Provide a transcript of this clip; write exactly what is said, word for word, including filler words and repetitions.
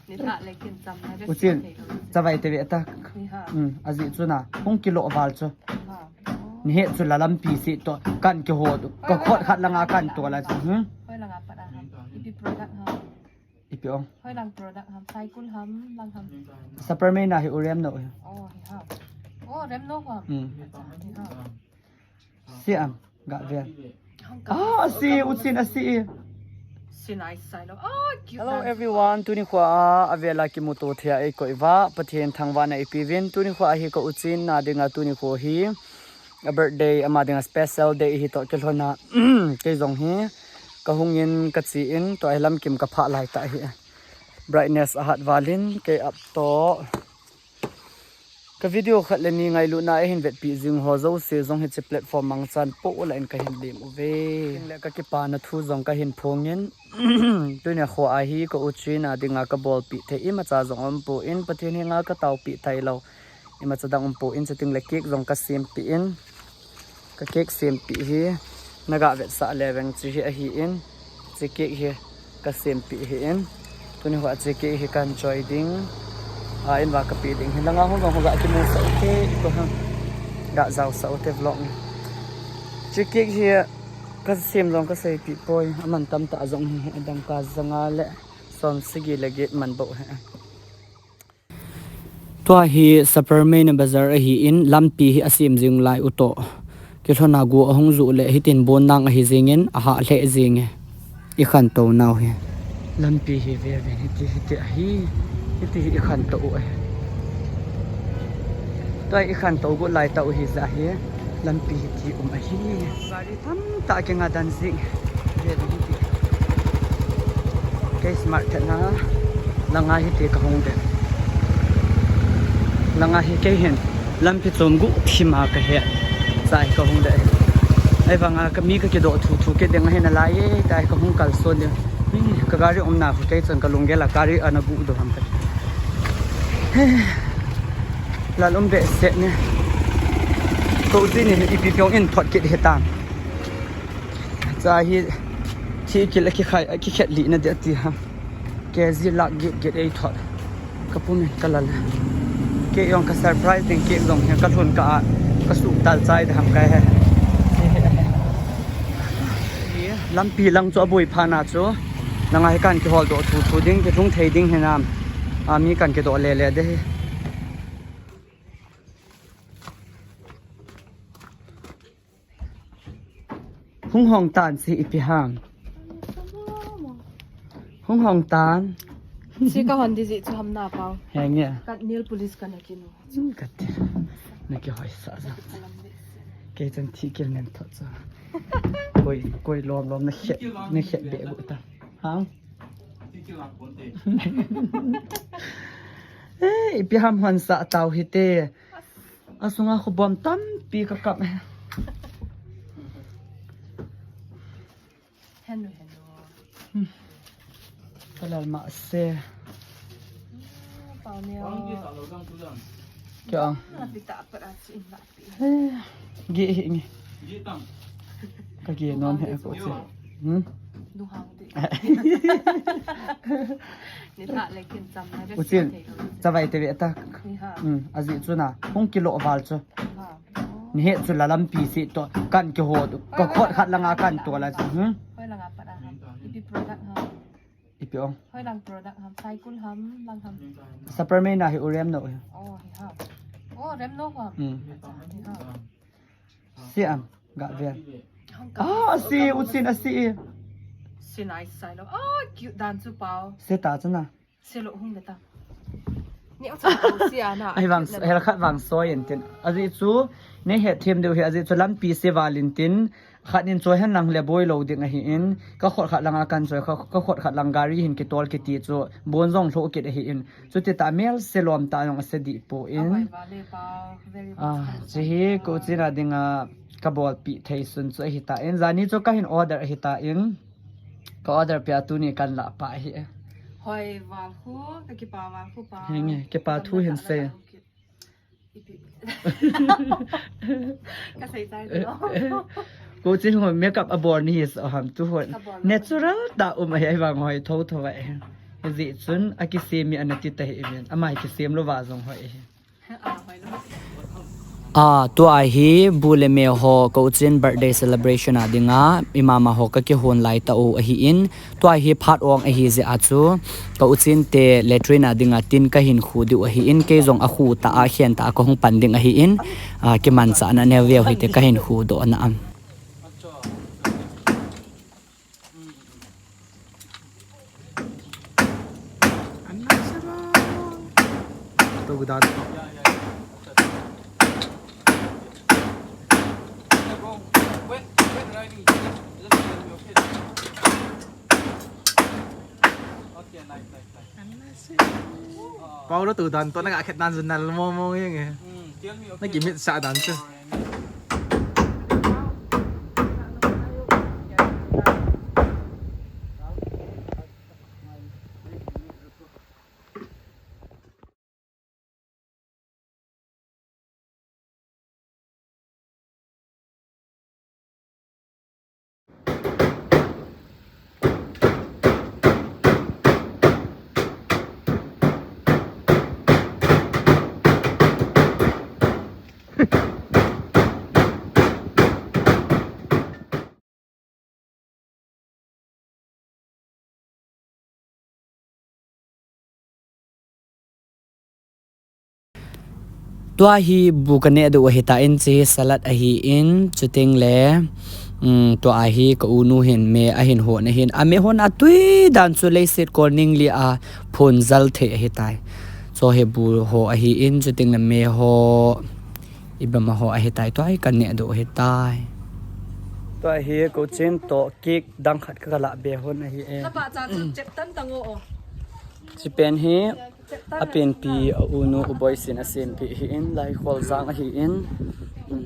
Ni tha le kin cham na. U Chin, chavai te ve ta. Ni ha. Hmm, aji chu na. Hung kilo val chu. Ha. Ni he chu la lampi si to kan kiho, ka khut khat langa kan to la chu. Hmm. Hoi langa pat a ham. Ipi product ham. Ipi ong. Hoi lang product ham. Saikul ham, lang ham. Super Mei na hi u Remno hi. Oh, hi ham. Oh, Remno ham. Hmm. Hi ham. Si am, ga ve. Ah, asi, u Chin asi. Sinai sai lo. Ah, cute. Hello everyone, tuni kho a, avela kimuto thei a eikoi uva, Pathen thangvahna ipeuvin, tuni kho a hi ka u Chin na dinga tuni kho hi, a birthday, ama dinga special day hi to kilhon a, kei jong hi, ka hung in, ka chi in, to a hi lamkim ka phah lai ta hi. Brightness ahat val in, kei up to. Ka video khat le ni ngailutna a hin vetpi jing ho jouse jong hiche platform mangchan po u la in ka hin lem uve. Tin le ka kipana thu jong ka hin phong in. Tunia kho a hi ka u Chin a dinga ka bolpi thei imacha jong um poi, Pathen henga ka taopi tailou. Imacha dang um poi, chuting le cake jong ka sempi in. Ka cake sempi hi, na ga vetsah le veng chu hi ahi in, chu cake hi ka sempi hi in, tuni kho a chu cake hi kan choi ding, a in va ka pe ding hi, langa hung jong hung ga kimu sa ute, ko ha, ga jao sa ute vlog ni. Chu cake hi ka sem jong ka seipi poi, aman tamtah jong hi, adang ka janga le som sagi le get man bou hi. Tua hi Super Mei na bazar ahi in, lampi hi asem jing lai u to. Kilhon a go ahung ju le hitin bon nang ahi jing in, aha lheh jing e. I khantou nau hi. Lampi hi ve ve hiti, hiti ahi. Hiti hi i khantou u ahi. Tua i khantou go lai tau hi ja hi. Lampi hiti um ahi. Tamtah kinga dan jing. Ve ve hiti. Kei smart thetna. Langa hiti ka hung de. Langa hi kei hin. Lampi chom gu thima ka he. Chai ka hung de. Ahivanga ka mi ka kidoh thu thu ke ding ahi nalai e. Tai ka hung kalson de. Ka gari umna khu kei chan ka lunggel a gari ana gu doh ham ka. Lal um behseh ne. Ko u Chin in ipi piong in thot kit hitam. Cha hi thikil a kikhai, a kikhet lih na dia ti ham. Kg lakh get get ei thot. Ka pum in ka lal. Kei jong ka surprise ding cake jong hi ka lhun ka a, ka suh tal chai da ham kai he. Lampi lang chu aboi pha na chu. Nanga hi kan kihol doh thu thu ding, kilhung thei ding hinam. A mi kan kidoh le le de hi. Hung hong tan si ipi ham. Hung hong tan. Si ka hon di ji chu ham na pau. Henge. Ka nail polish ka na kinu. Hmm, ka ti. Na kihoi sa ja. Kei chan thikil nen thot cha. Koi, koi lom lom na khet, na khet be gu ta. Ha? Eh, ipi ham hon sa tau hite. Asunga khobom tampi ka kap e. Henu, henu. Ka lal ma se. Pau neo. Kya? Na pita pat a chi in la pi. Eh, ge hi nge. Ka ge nom he ko che. Hmm? Ni tha le kin cham na. U Chin, chavai te ve ta. Ni ha. Hmm, aji chu na. Hung kilo val chu. Ha. Ni he chu la lampi si to kan kiho, ka khut khat langa kan to la chu. Hmm? Hoi langa pat a ham. Ipi product ham. Ipi ong. Hoi lang product ham. Saikul ham, lang ham. Super Mei na hi u Remno hi. Oh, hi ham. Oh, Remno ham. Hmm. Hi ham. Si am, ga ve. Ah, asi, u Chin asi. Sinai sai lo. Ah, cute dan chu pau. Se ta chu na. Se lo hung de ta. Ni ang chu si ana. Ai vang, hel khat vang soi in tin. Aji chu, nei het them deu hi, aji chu lampi se val in tin. Khat in choi hen lang le boi lo ding ahi in. Ka khut khat langa kan choi, ka, ka khut khat lang gari hin kitol kiti chu. Bon jong lho kit ahi in. Chuti ta mel se lom ta jong ase dih poi. Abai vale pa, very much. Ah, chu hi ko Chin a dinga ka bolpi thei sun chu ahi ta in. Jani chu ka hin order ahi ta in. Ka order pia tuni kan la pa ahi. Hoi val khu, ka kipa val khu pa. Henge, kipa thu hin sei. Ipi. Ka sei chai lo. Ko Chin ho makeup abol ni hi so ham tu ho. Ka bol. Natural ta um ahi, ai vang hoi tho tho vai. Jeh chun akisem e ana ti tahih uvin. Ama hi kisem louva jong hoi ahi. Ah, tua hi bu le me ho ka u Chin birthday celebration a dinga imama ho ka kihon lai tau ahin, tua hi phat ong ahi jeh a chu ka u Chin te latrine a dinga tin ka hin khu diu ahin, kei jong akhu ta a khen ta a ka hung pan ding ahin, ah, kimanchahna neo veu hite ka hin khu doh na am. Tou dan toh. Paulo, tou dan toh na ga khet nan jun nal mo mo yeng e. Na kimit sa dan chu. Tua hi bu ka neh diu ahitan, hiche hi salad ahin, chuteng le, um, tua hi ka u nu hin me ahin hon ahin, ame hon a tui dan chu leiset kol ning li a phun jal thei ahitai. Chu hi bu ho ahin, chuteng le me ho, ibama ho ahitai, tua hi ka neh diu ahitai. Tua hi ka u Chin toh cake dang khat ka la be hon ahi e. Lapa cha chu chep tan tang o. Chi pen hi a penpi a u nu u Boisin a sempi ahin, lai khol jang ahin. Hmm.